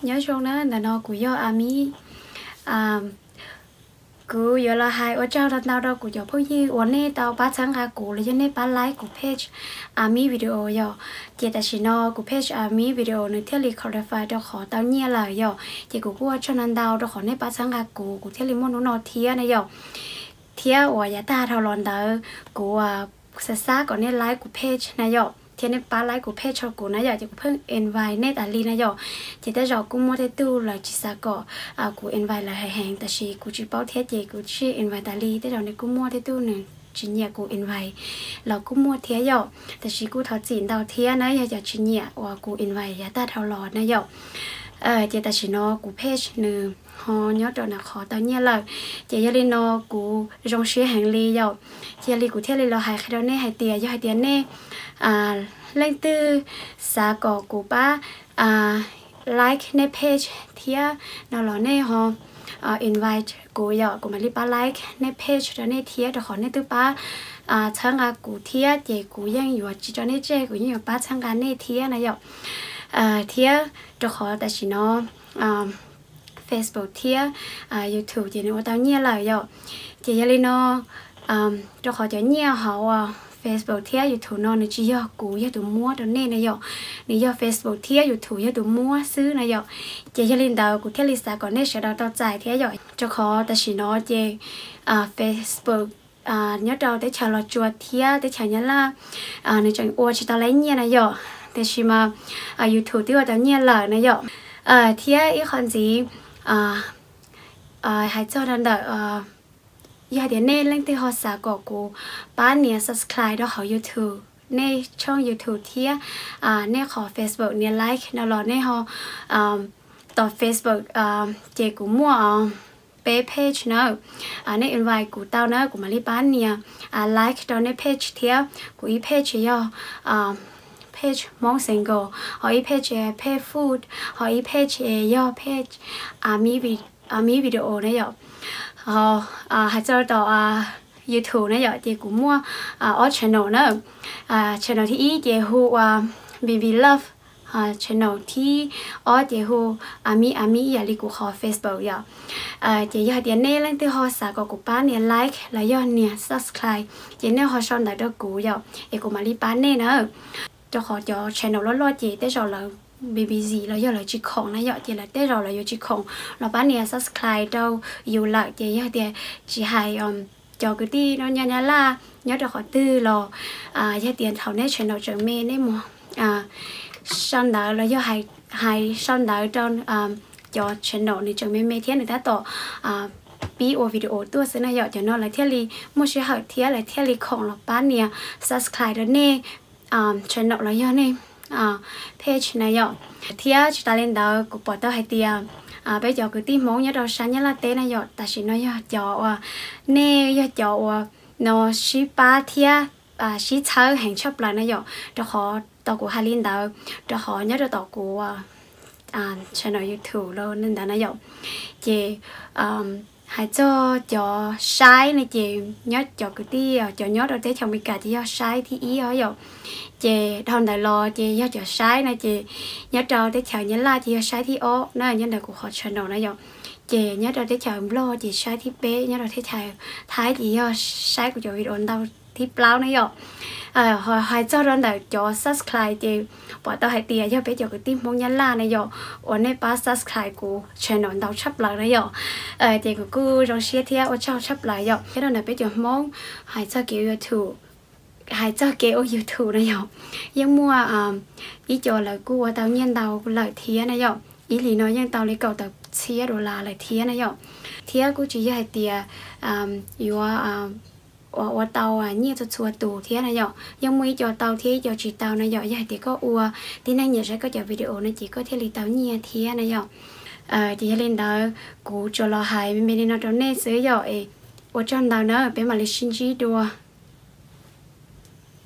Nyob zoo na, ntawm no kuv yog Amiv. Kuv yuav los hais ua tsaug ntau ntau rau kuv cov phooj ywg uas nej tau pab txhawb nqa kuv los yog nej pab like kuv page Amiv Video yom. Ces tam sim no kuv page Amiv Video nws thiaj li qualify rau qhov tau nyiaj lawm yom. Ces kuv kuj ua tsaug ntau ntau rau qhov nej pab txhawb nqa kuv, kuv thiaj li muaj hnub no thiab na yom. Thiab uas yav tag dhau los ntawd kuv xav xav kom nej like kuv page na yom, thiab nej pab like kuv page rau kuv na yom, ces kuv pheej invite nej tas li na yom. Ces tej zaum kuj muaj tej tug lawv tsis xav kom kuv invite lawv heev heev, tab sis kuv tsis paub thiab ces kuv tsis invite tas li. Tej zaum nws kuj muaj tej tug nws tsis nyiam kuv invite los kuj muaj thiab yom, tab sis kuj thov txim ntau thiab na yog cov tsis nyiam uas kuv invite yav tag dhau los na yom. Ces tam sim no kuv page nws ho nyob rau ntawm qhov tau nyiaj lawm, ces yog li no kuv zoo siab heev li yom. Ces yog li kuv thiaj li los hais qhia rau nej hais tias yog hais tias nej leej twg xav kom kuv pab like nej page thiab no los nej ho invite kuv yom, kuv mam li pab like nej page rau nej thiab, rau qhov nej twb pab txhawb nqa kuv thiab ces kuv yeej yuav tsis tso nej tseg, kuv yeej yuav pab txhawb nqa nej thiab na yom. Thiab rau qhov tam sim no Facebook thiab YouTube ces nws ua tau nyiaj lawm yom. Ces yog li no rau qhov cov nyiaj hauv Facebook thiab YouTube no nws tsis yog kuv yog tus muab rau nej na yom, nws yog Facebook thiab YouTube yog tus muab xwb na yom. Ces yog li ntawd kuv thiaj li xav kom nej sawv daws tau txais thiab yom, rau qhov tam sim no ces Facebook nyob rau teb chaws Los Tsuas thiab teb chaws Nyab Laj nws tseem ua tsis tau laib nyiaj na yom, tiam sis mas YouTube twb ua tau nyiaj lawm na yom. Thiab ib qho ntxiv hais txog rau ntawm yog hais tias nej leej twg ho xav kom kuv pab nias subscribe rau hauv YouTube, nej tshooj YouTube thiab nej qhov Facebook nias like no los nej ho tom Facebook ces kuv muaj peb page na. Nej invite kuv tau na kuv mam li pab nias like rau nej page thiab. Kuv ib page yog page Hmoob Single, ho ib page page food, ho ib page yog page Amiv Video na yom. Hais txog tom YouTube na yom ces kuv muaj ob channel na. Channel thib ib ces hu ua Vivi Love, channel thib ob ces hu Amiv Amiv ib yam li kuv qhov Facebook yom. Ces yog hais tias nej leej twg ho xav kom kuv pab nias like los yog nias subscribe ces nej ho sau ntawv rau kuv yom es kuv mam li pab nej na. Rau qhov cov channel loj loj ces tej zaum lawv busy los yog lawv tsis khoom na yom, ces lawv tej zaum lawv yuav tsis khoom los pab nias subscribe rau yus lawm. Ces yog tias tsis hais cov kwv tij nyob Nyab Laj nyob rau qhov twg los yog tias thaum nej channel tseem me nej mus sau ntawv los yog hais sau ntawv rau cov channel nws tseem me me thiab nws tab tom pib ua video tuaj xwb na yom, cov no lawv thiaj li muaj sij hawm thiab lawv thiaj li khoom los pab nias subscribe rau nej channel los yog nej page na yom. Thiab tsis tas li ntawd kuv pom tau hais tias peb cov kwv tij Hmoob nyob rau sab Nyab Laj teb na yom, tam sim no yog cov uas nej yog cov uas no sib pab thiab sib txhawb heev tshaj plaws na yom, rau qhov tau kuv hais li ntawd rau qhov nyob rau tom kuv channel YouTube los ntawd na yom. Ces hais txog cov saib ne ces nyob cov kwv tij cov nyob rau teb chaws Amelikas ces yog saib thib ib os yom. Ces dhau ntawd los ces yog cov saib no ces nyob rau teb chaws Nyab Laj ces yog saib thib ob na nyob ntawm kuv qhov channel na yom. Ces nyob rau teb chaws Nplog ces saib thib peb, nyob rau teb chaws Thaib ces yog saib kuv cov video ntau thib plaub na yom. Hais txog rau ntawm cov subscribe ces pom tau hais tias yog peb cov kwv tij Hmoob Nyab Laj na yom uas nej pab subscribe kuv channel ntau tshaj plaws na yom. Ces kuv kuj zoo siab thiab ua tsaug tshaj plaws yom. Thiab rau ntawm peb cov Hmoob hais txog kev YouTube, hais txog kev ua YouTube na yom, yeej muaj ib co lawv kuj ua tau nyiaj ntau lawm thiab na yom. Ib hlis no yeej tau li kaum tawm txhiab dollar lawm thiab na yom. Thiab kuj tsis yog hais tias yuav ua tau nyiaj txhua txhua tus thiab na yom, yeej muaj ib co tau thiab ib co tsis tau na yom. Yog hais tias koj ua tib neeg nyiam saib koj cov video no ces koj thiaj li tau nyiaj thiab na yom. Ces yog li ntawd kuv tsuas los hais me me li no rau nej xwb yom, es ua tsaug ntau na, peb mam li sib ntsib dua.